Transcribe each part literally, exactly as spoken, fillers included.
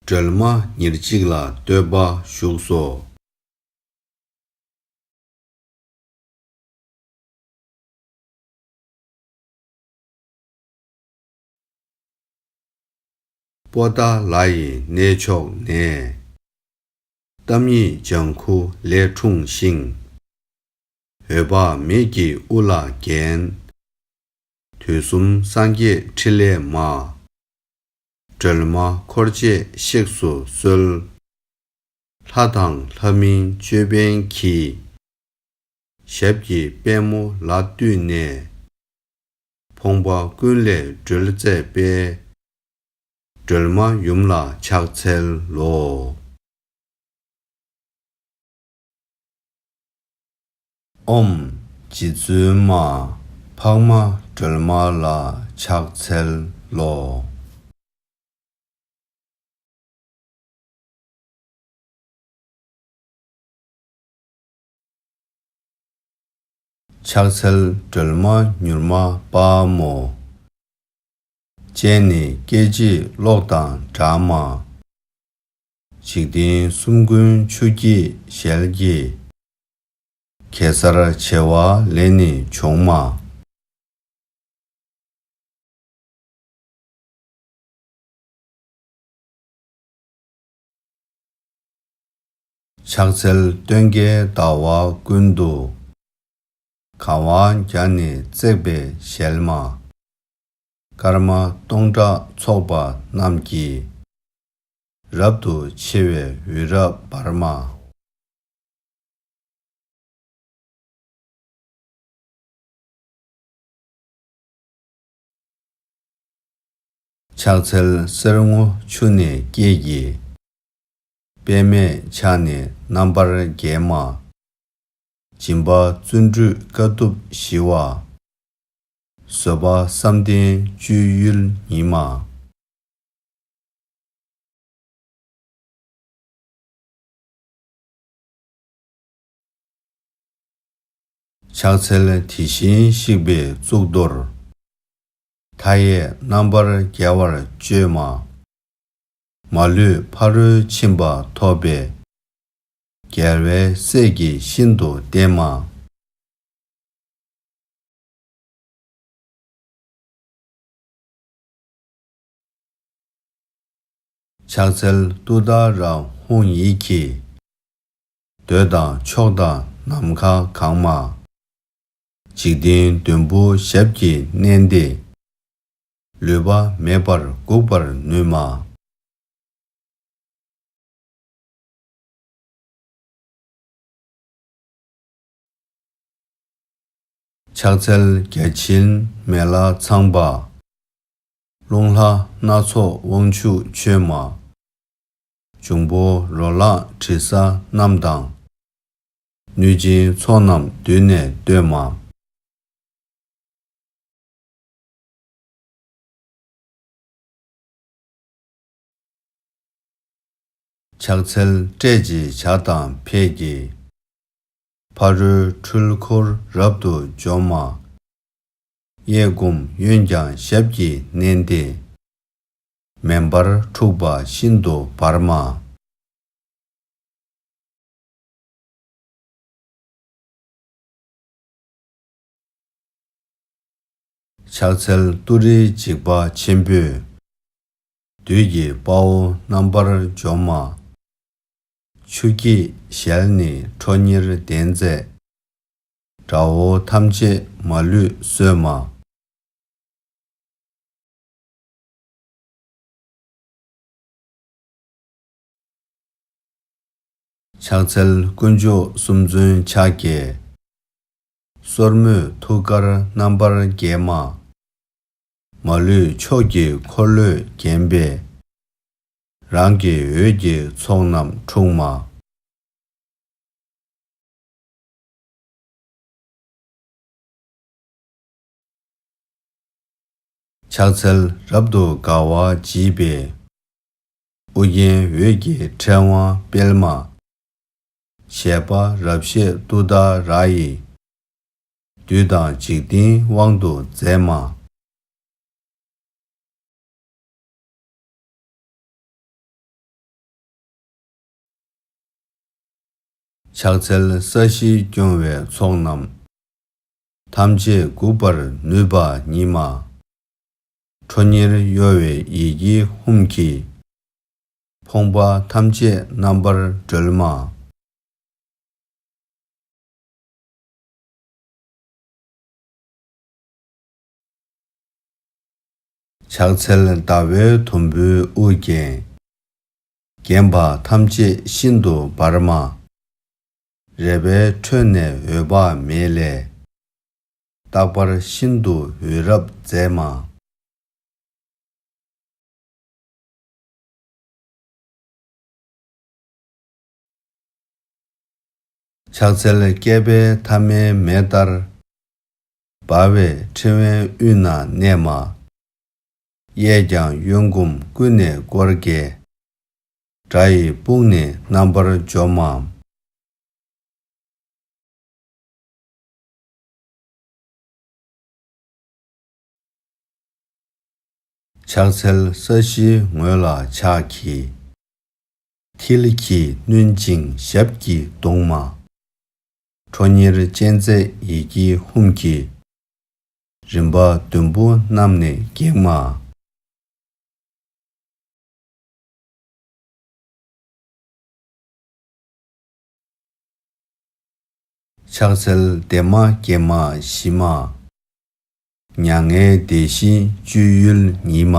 སྒྲོལ་མ་ཉེར་གཅིག་ལ་བསྟོད་པ་བཞུགས་སོ། པོ་ཏཱ་ལ་ཡི་གནས་མཆོག་ནས། ཏཱཾ་ཡིག་ལྗང་ཁུ་ལས་འཁྲུངས་ཤིང་། འོད་དཔག་མེད་ཀྱིས་དབུ་ལ་བརྒྱན། དུས་གསུམ་སངས་རྒྱས་ཕྲིན་ལས་མ། སྒྲོལ་མ་འཁོར་བཅས་གཤེགས་སུ་གསོལ། ལྷ་དང་ལྷ་མིན་ཅོད་པན་གྱིས། ཞབས་ཀྱི་པད་མོ་ལ་བཏུད་ནས། ཕོངས་པ་ཀུན་ལས་སྒྲོལ་མཛད་པའི། སྒྲོལ་མ་ཡུམ་ལ་ཕྱག་འཚལ་ལོ། ཨོཾ་རྗེ་བཙུན་མ་འཕགས་མ་སྒྲོལ་མ་ལ་ཕྱག་འཚལ་ལོ། ཕྱག་འཚལ་སྒྲོལ་མ་མྱུར་མ་དཔའ་མོ། སྤྱན་ནི་སྐད་ཅིག་གློག་དང་འདྲ་མ། འཇིག་རྟེན་གསུམ་མགོན་ཆུ་སྐྱེས་ཞལ་གྱི། གེ་སར་བྱེ་བ་ལས་ནི་བྱུང་མ། ཕྱག་འཚལ་སྟོན་ཀའི་ཟླ་བ་ཀུན་ཏུ། གང་བ་བརྒྱ་ནི་བརྩེགས་པའི་ཞལ་མ། སྐར་མ་སྟོང་ཕྲག་ཚོགས་པ་རྣམས་ཀྱིས། རབ་ཏུ་ཕྱེ་བའི་འོད་རབ་འབར་མ། ཕྱག་འཚལ་གསེར་སྔོ་ཆུ་ནས་སྐྱེས་ཀྱི། པདྨས་ཕྱག་ནི་རྣམ་པར་བརྒྱན་མ། སྦྱིན་པ་བརྩོན་འགྲུས་དཀའ་ཐུབ་ཞི་བ། བཟོད་པ་བསམ་གཏན་སྤྱོད་ཡུལ་ཉིད་མ། ཕྱག་འཚལ་དེ་བཞིན་གཤེགས་པའི་གཙུག་ཏོར། མཐའ་ཡས་རྣམ་པར་རྒྱལ་བར་སྤྱོད་མ། མ་ལུས་ཕ་རོལ་ཕྱིན་པ་ཐོབ་པའི། རྒྱལ་བའི་སྲས་ཀྱིས་ཤིན་ཏུ་བསྟེན་མ། ཕྱག་འཚལ་ཏུཏྟཱ་ར་ཧཱུྃ་ཡིག་གིས། འདོད་དང་ཕྱོགས་དང་ནམ་མཁའ་གང་མ། འཇིག་རྟེན་བདུན་པོ་ཞབས་ཀྱིས་མནན་ཏེ། ལུས་པ་མེད་པར་འགུགས་པར་ནུས་མ། ཕྱག་འཚལ་བརྒྱ་བྱིན་མེ་ལྷ་ཚངས་པ། རླུང་ལྷ་སྣ་ཚོགས་དབང་ཕྱུག་མཆོད་མ། འབྱུང་པོ་རོ་ལངས་དྲི་ཟ་རྣམས་དང་། གནོད་སྦྱིན་ཚོགས་རྣམས་མདུན་ནས་བསྟོད་མ། ཕྱག་འཚལ་བསྐྲད་བྱའི་བྱ་དང་ཕད་ཀྱིས། ཕ་རོལ་འཁྲུལ་འཁོར་རབ་ཏུ་འཇོམས་མ། གཡས་བསྐུམ་གཡོན་བརྐྱང་ཞབས་ཀྱིས་མནན་ཏེ། མེ་འབར་འཁྲུགས་པ་ཤིན་ཏུ་འབར་མ། ཕྱག་འཚལ་ཏུ་རེའི་འཇིགས་པ་ཆེན་པོས། བདུད་ཀྱི་དཔའ་བོ་རྣམ་པར་འཇོམས་མ། ཆུ་སྐྱེས་ཞལ་ནི་ཁྲོ་གཉེར་ལྡན་མཛད། དགྲ་བོ་ཐམས་ཅད་མ་ལུས་གསོད་མ། ཕྱག་འཚལ་དཀོན་མཆོག་གསུམ་མཚོན་ཕྱག་རྒྱའི། སོར་མོས་ཐུགས་ཀར་རྣམ་པར་བརྒྱན་མ། མ་ལུས་ཕྱོགས་ཀྱི་འཁོར་ལོས་བརྒྱན་པའི། རང་གི་འོད་ཀྱི་ཚོགས་རྣམས་འཁྲུགས་མ། ཕྱག་འཚལ་རབ་ཏུ་དགའ་བ་བརྗིད་པའི། ཨོ་རྒྱན་འོད་ཀྱི་ཕྲེང་བ་སྤེལ་མ། བཞད་པ་རབ་བཞད་ཏུཏྟཱ་ར་ཡིས། བདུད་དང་འཇིག་རྟེན་དབང་དུ་མཛད་མ། ཕྱག་འཚལ་ས་གཞིས་སྐྱོང་བའི་ཚོགས་རྣམས། ཐམས་ཅད་འགུགས་པར་ནུས་པ་ཉིད་མ། ཁྲོ་གཉེར་གཡོ་བའི་ཡི་གེ་ཧཱུྃ་གྱིས། ཕོངས་པ་ཐམས་ཅད་རྣམ་པར་སྒྲོལ་མ། ཕྱག་འཚལ་ཟླ་བའི་དུམ་བུས་དབུ་བརྒྱན། བརྒྱན་པ་ཐམས་ཅད་ཤིན་ཏུ་འབར་མ། རལ་པའི་ཁྲོད་ནས་འོད་དཔག་མེད་ལས། རྟག་པར་ཤིན་ཏུ་འོད་རབ་མཛད་མ། ཕྱག་འཚལ་བསྐལ་པའི་ཐ་མའི་མེ་ལྟར། འབར་བའི་ཕྲེང་བའི་དབུས་ན་གནས་མ། གཡས་བརྐྱང་གཡོན་བསྐུམ་ཀུན་ནས་བསྐོར་དགའི། དགྲ་ཡི་དཔུང་ནི་རྣམ་པར་འཇོམས་མ། ཕྱག་འཚལ་ས་གཞིའི་ངོས་ལ་ཕྱག་གིས། མཐིལ་གྱིས་བསྣུན་ཅིང་ཞབས་ཀྱིས་བརྡུང་མ། ཁྲོ་གཉེར་ཅན་མཛད་ཡི་གེ་ཧཱུྃ་གྱིས། རིམ་པ་བདུན་པོ་རྣམས་ནི་འགེངས་མ། ཕྱག་འཚལ་བདེ་མ་དགེ་མ་ཞི་མ། མྱ་ངན་འདས་ཞི་སྤྱོད་ཡུལ་ཉིད་མ།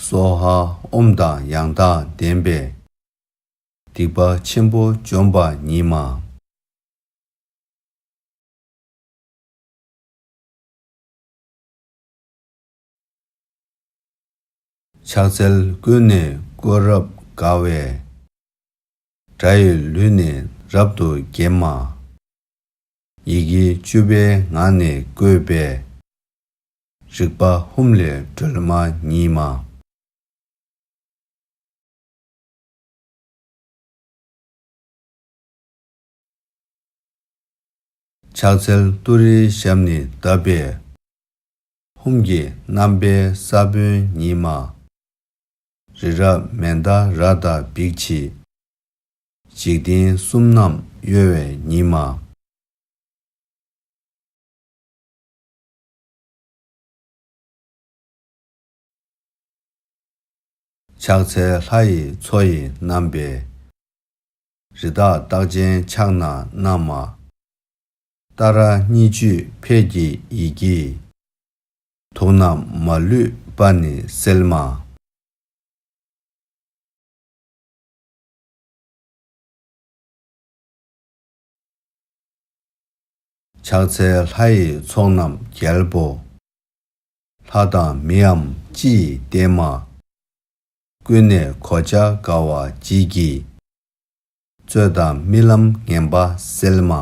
སྭཱ་ཧཱ་ཨོཾ་དང་ཡང་དག་ལྡན་པས། སྡིག་པ་ཆེན་པོ་འཇོམས་པ་ཉིད་མ། ཕྱག་འཚལ་ཀུན་ནས་བསྐོར་རབ་དགའ་བའི། དགྲ་ཡི་ལུས་ནི་རབ་ཏུ་འགེམས་མ། ཡི་གེ་བཅུ་པའི་ངག་ནི་བཀོད་པའི། རིག་པ་ཧཱུྃ་ལས་སྒྲོལ་མ་ཉིད་མ། ཕྱག་འཚལ་ཏུ་རེའི་ཞབས་ནི་བརྡབས་པའི། ཧཱུྃ་གི་རྣམ་པའི་ས་བོན་ཉིད་མ། རི་རབ་མནྡ་ར་དང་འབིགས་བྱེད། འཇིག་རྟེན་གསུམ་རྣམས་གཡོ་བའི་ཉིད་མ། ཕྱག་འཚལ་ལྷ་ཡི་མཚོ་ཡི་རྣམ་པའི། རི་དྭགས་རྟགས་ཅན་ཕྱག་ན་བསྣམས་མ། ཏཱ་ར་གཉིས་བཅུས་ཕཊ་ཀྱི་ཡི་གེས། དུག་རྣམས་མ་ལུས་པ་ནི་སེལ་མ། ཕྱག་འཚལ་ལྷ་ཡི་ཚོགས་རྣམས་རྒྱལ་པོ། ལྷ་དང་མིའམ་ཅི་ཡིས་བསྟེན་མ། ཀུན་ནས་གོ་ཆ་དགའ་བ་བརྗིད་ཀྱིས། རྩོད་དང་རྨི་ལམ་ངན་པ་སེལ་མ།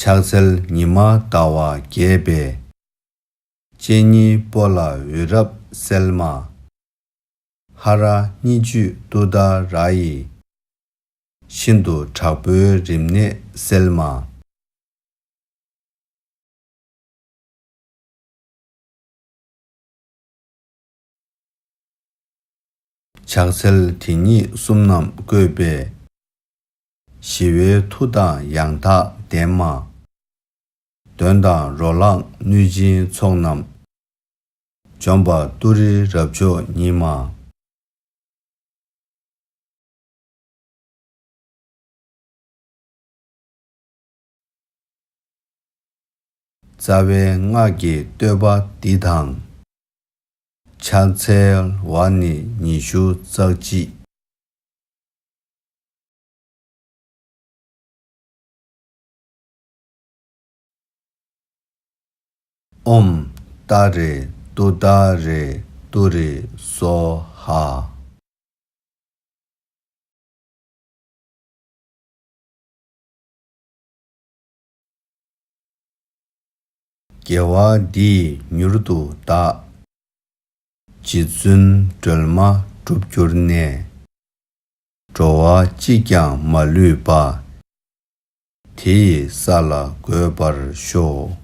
ཕྱག་འཚལ་ཉི་མ་ཟླ་བ་རྒྱས་པའི། སྤྱན་གཉིས་པོ་ལ་འོད་རབ་གསལ་མ། ཧ་ར་གཉིས་བཅུས་ཏུཏྟཱ་ར་ཡིས། ཤིན་ཏུ་དྲག་པོའི་རིམས་ནད་སེལ་མ། ཕྱག་འཚལ་དེ་ཉིད་གསུམ་རྣམས་བཀོད་པའི། ཞི་བའི་མཐུ་དང་ཡང་དག་ལྡན་མ། གདོན་དང་རོ་ལངས་གནོད་སྦྱིན་ཚོགས་རྣམས། འཇོམས་པ་ཏུ་རེའི་རབ་མཆོག་ཉིད་མ། རྩ་བའི་སྔགས་ཀྱི་བསྟོད་པ་འདི་དང་། ཕྱག་འཚལ་བ་ནི་ཉི་ཤུ་རྩ་གཅིག། ཨོཾ་ཏཱ་རེ་ཏུཏྟཱ་རེ་ཏུ་རེ་སྭཱ་ཧཱ། དགེ་བ་འདིས་མྱུར་དུ་བདག། རྗེ་བཙུན་སྒྲོལ་མ་འགྲུབ་གྱུར་ནས། འགྲོ་བ་གཅིག་ཀྱང་མ་ལུས་པ། དེ་ཡི་ས་ལ་འགོད་པར་ཤོག།